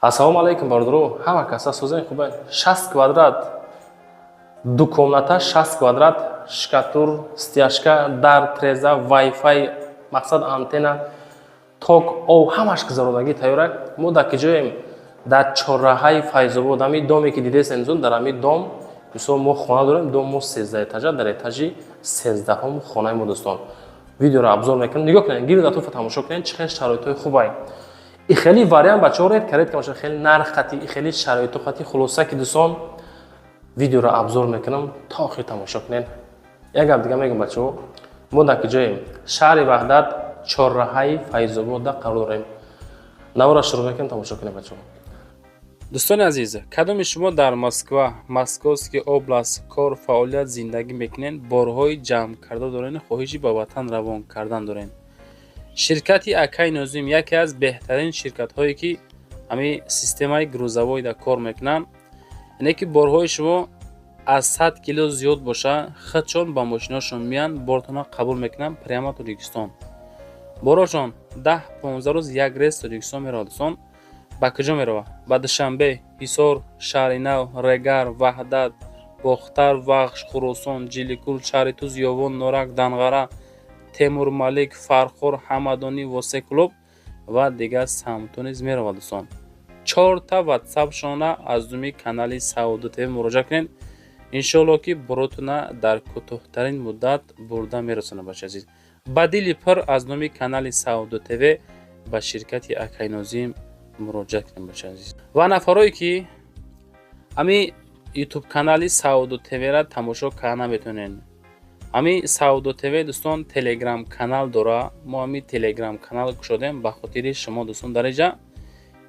Ассалому алайкум, бародаро, ҳама каса созен, хубен. 60 квадрат, ду комната, 60 квадрат, шкатур, стяжка, дар, треза, вай-фай, мақсад антенна, ток, ов, ҳамаш гузаронагӣ тайёрак. Мо дар киҷоем? Дар чорраҳаи Файзобод, ҳами доме ки дидесен зун, дар ҳами дом, мисол, мо хона дорем, дом мо 13 этажа, дар этажи 13-ҳум хонаи мо, дӯстон. Видеоро обзор мекунем, нигоҳ кунед, гирд атрофа тамошо кунед, чӣ хел шароитҳои хубай. И хеле вариант, бачаҳо, редко редко бошад, хеле нарх хати, и хеле шароиту хати. Хулоса ки, дӯстон, видеоро обзор мекунам, то охир тамошо кунед. Як гап дига мегӯм, бачаҳо, мо дар киҷоем? Шаҳри Ваҳдат, чорраҳаи Файзобода қарор дорем. Навора шурӯъ мекунем, тамошо кунед, бачаҳо. Дӯстони азиз, кадоми шумо дар Москва, Московский область кор, фаъолият, зиндагӣ мекунед, борҳои ҷамъ карда дорен, хоҳиши ба ватан равон кардан дорен, ширкати Акай Нозим яке аз беҳтарин ширкатҳое, ки ҳамин системаи грузовойда кор мекунанд, яъне ки борҳои шумо аз 100 кило зиёд боша, худшон ба мошиношон меянд, бортона қабул мекунанд, прямо Тоҷикистон. Борошон 10-15 рӯз як рейс Тоҷикистон меравад. Дӯстон, ба куҷо меравад? Ба Душанбе, Ҳисор, Шаҳри Нав, Регар, Ваҳдат, Бохтар, Вахш, Хуросон, Ҷиликул, шаҳри Туз, Ёвон, Норак, Данғара, Темурмалик, Фархор, Ҳамадонӣ, Восе, Клуб ва дигар самтҳо низ меравад. Дӯстон, чорта ватсапшона аз думи канали Саодо ТВ муроҷиат кунед, иншоалло ки боротона дар кӯтоҳтарин муддат бурда мерасонад. Бачаи азиз, ба дили пур аз номи канали Саодо ТВ ба ширкати Акайнозим муроҷиат кунед, бачаи азиз. Ва нафарое ки ҳами ютуб канали Саодо ТВра тамошо карда наметавонед, ҳами Саодо ТВ, дӯстон, телеграм канал дора. Мо ҳами телеграм канал кушодем ба хотири шумо, дӯстон. Дар инҷа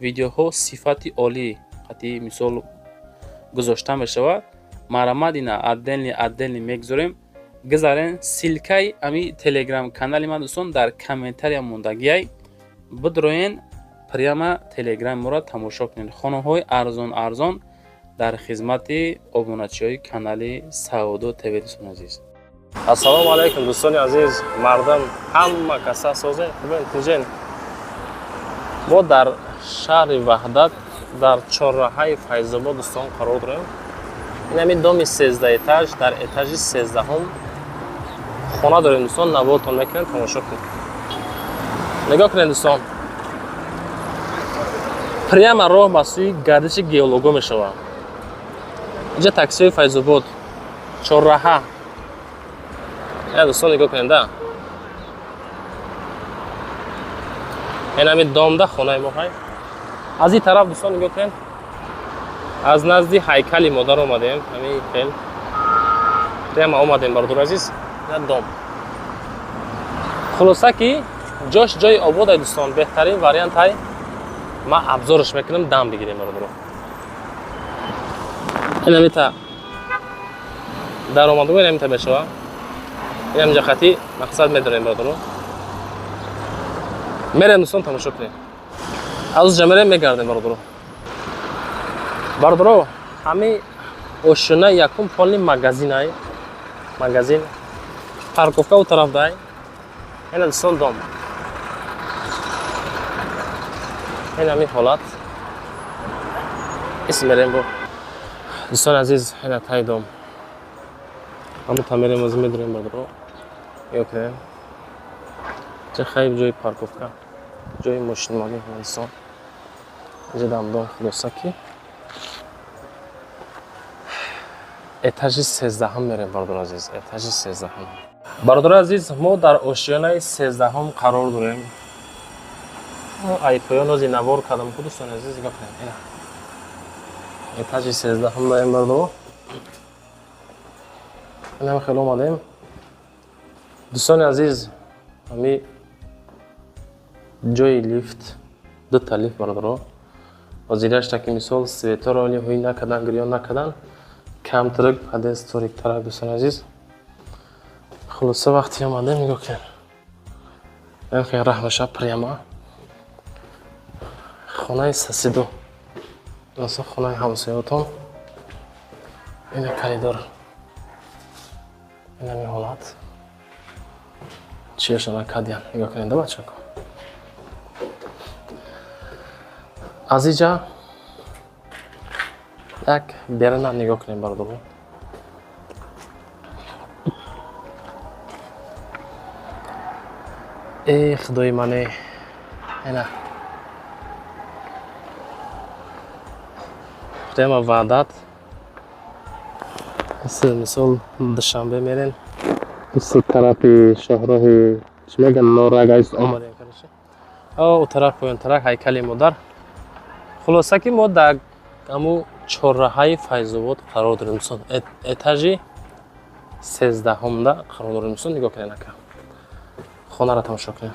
видеоҳо сифати олӣ қати мисол гузошта мешавад. Марҳамат, ина отдельный отдельный мегузорем, гузарен. Ссылкаи ҳами телеграм канали ман, дӯстон, дар комментария мондагиай, бидроен, прямо телеграми моро тамошо кунед. Хонаҳои арзон арзон дар хизмати обуначиҳои канали Саодо ТВ, дӯстони азиз. Ассалому алайкум, дӯстони азиз, мардам, ҳама каса созен, хубен, тинҷен. Мо дар шаҳри Ваҳдат, дар чорраҳаи Файзобод, дӯстон, қарор дорем. Ин ҳамин доми 13 этаж, дар этажи 13-ҳум хона дорем, дӯстон. Навортон мекунем, тамошо кунед, нигоҳ кунед, дӯстон. Прямо роҳ ба сӯи гардиши геолого мешавад. Инҷа таксиҳои Файзобод, чорраҳа. Дӯстон, нигоҳ кунед, да, ин ҳамин домда хонаи мо ҳай. Аз ин тараф, дӯстон, нигоҳ кунед, аз назди ҳайкали модар омадем, ҳамин хел прямо омадем, бародари азиз, дом. Хулоса ки ҷош ҷои ободай, дӯстон, беҳтарин вариант ҳай. Ман обзорш мекунам, дам бигирем, бародаро. Ин ҳамита даромадгоҳ, ин ҳамита мешава, ин ҳаминҷа хати мақсад медорем, бародаро. Мерем, дӯстон, тамошо кунем, аз уҷа мерем, мегардем, бародаро. Бародаро, ҳами ошёна якум полни магазинай, магазин, парковка у тараф дай. Ина, дӯстон, дом, ин ҳамин ҳолат ис. Мерем бо, дӯстони азиз, ина тай дом, ҳамон та мерем, ози медорем, бародаро. Нигоҳ кунем, ча хайб, ҷои парковка, ҷои мошинмонӣ, дӯстон, инҷа дамдом. Хулоса ки этажи 13-ҳум мерем, бародари азиз, этажи 13-ҳум. Бародари азиз, мо дар ошёнаи 13-ҳум қарор дорем. Ай поён ози навор кардам ку, дӯстони азиз, нигоҳ кунем, ина этажи 13-ҳум дорем, бародаро. Инам хеле омадем, дӯстони азиз. Ҳами ҷои лифт, дута лифт, бародаро. Ҳозирашта ки мисол светоро ҳӯй накардан, гирён накардан, камтарак подъезд ториктарак, дӯстони азиз. Хулоса, вақте омадем, нигоҳ кунем, ин хел раҳ мешава прямо хонаи соседо, хулоса, хонаи ҳамсоятон. Ина коридор, инами ҳолат чиашона кадиян, нигоҳ кунед, да, бачако. Аз иҷа Як берунам нигоҳ кунем, бародаро. Э, худои мане, ина прямо Ваҳдат, мисол, Душанбе мерен, тарафи шоҳроҳи, чӣ меган, Норак омадем, короче, о тараф поёнтарак ҳайкали модар. Хулоса, ки мо дар ҳаму чорраҳаи Файзобод қарор дорем, дӯстон, этажи 13-ҳумда қарор дорем. Дӯстон, нигоҳ кунед, ака, хонаро тамошо кунед.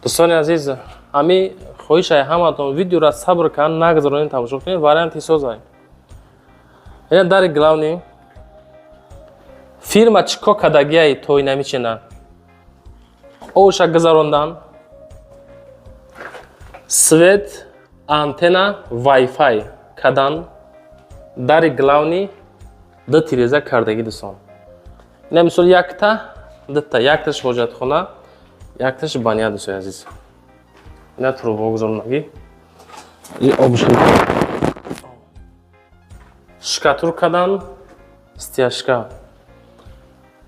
Дӯстони азиз, ҳами хоҳишай ҳаматон, видеоро сабр кан, нагзаронед, тамошо кунед. Варианти созай, ина дари главный. Фирма чӣ кор кардагиай? То инамичина овша гузарондан, свет, антенна, вайфай кадан, дари главный ду тиреза кардагӣ. Дӯстон, ина мисол, якта, дута, якташ ҳоҷатхона, якташ баня. Дӯстои азиз, ина труба гузарондагӣ, обш штукатур кадан, стяжка.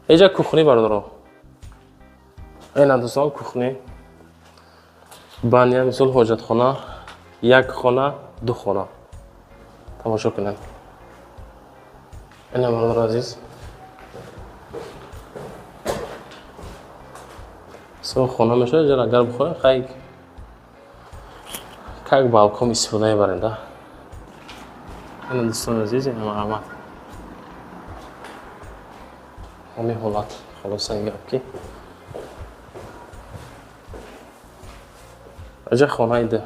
Эҷа кухни, бародаро, ина, дӯстон, кухни, баня, мисол, ҳоҷатхона, як хона, ду хона, тамошо кунед. Ина, бародаро азиз, со хона мешавад. Ҷара агар бихоҳем, хай, как балкон истифода мебарем да. Ина, дӯстони азиз, ина марҳамат, ҳамин ҳолат. Хулосаи гап, ки аҷа хонаи ду,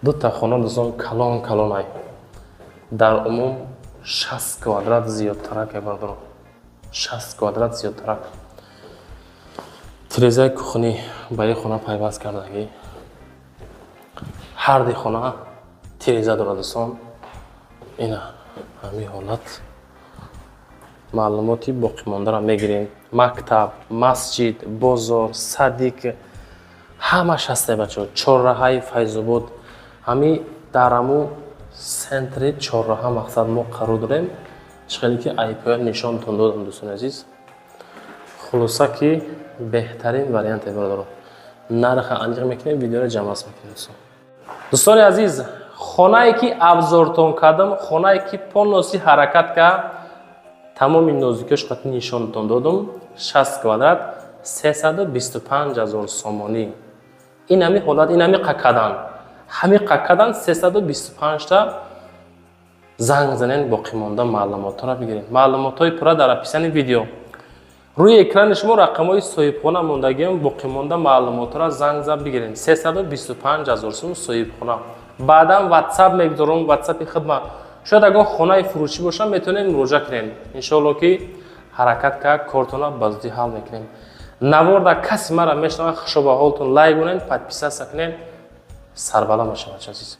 дута хона, дӯстон, калон калонай, дар умум 60 квадрат зиёдтарак, бародарон, 60 квадрат зиёдтарак. Тирезаи кухни ба ин хона пайваст кардагӣ, ҳарди хона тиреза дорад. Дӯстон, ина ҳамин ҳолат. Маълумоти боқимондаро мегирем. Мактаб, масҷид, бозор, садик, ҳамаш ҳасте, бачаҳо. Чорраҳаи Файзобод, ҳами дар ҳаму центри чорраҳа, мақсад, мо қарор дорем. Чӣ хеле ки айпоя нишонтон додам, дӯстони азиз. Хулоса, ки беҳтарин варианте, бародаро. Нарха аниқ мекунем, видеоро ҷамъаст мекунем, дӯстон. Дӯстони азиз, хонае ки обзортон кардам, хонае ки полностью ҳаракат кард, тамоми нозукиёш қати нишонтон додам, 60 квадрат, 325 ҳазор сомонӣ. Ин ҳами ҳолат, ин ҳами қакадан, ҳами қакадан 325-та. Занг занен, боқимонда маълумотҳоро бигиред. Маълумотҳои пурра дар описании видео, рӯи экрани шумо рақамҳои соҳибхона мондагиам. Боқимонда маълумотҳоро занг зад бигиред. 325 ҳазор сум соҳибхона. Баъдан ватсап мегузорам, ватсапи хидмат. Шояд агар хонаи фурӯшӣ бошам, метавонед муроҷиат кунед. Иншоалло, ки ҳаракат кард, кортона ба зудӣ ҳал мекунем. Наворда каси мара мешунавад, хушо ба ҳолтон, лайк кунед, подписаться кунед. Сарбаланд бошед, бача азиз.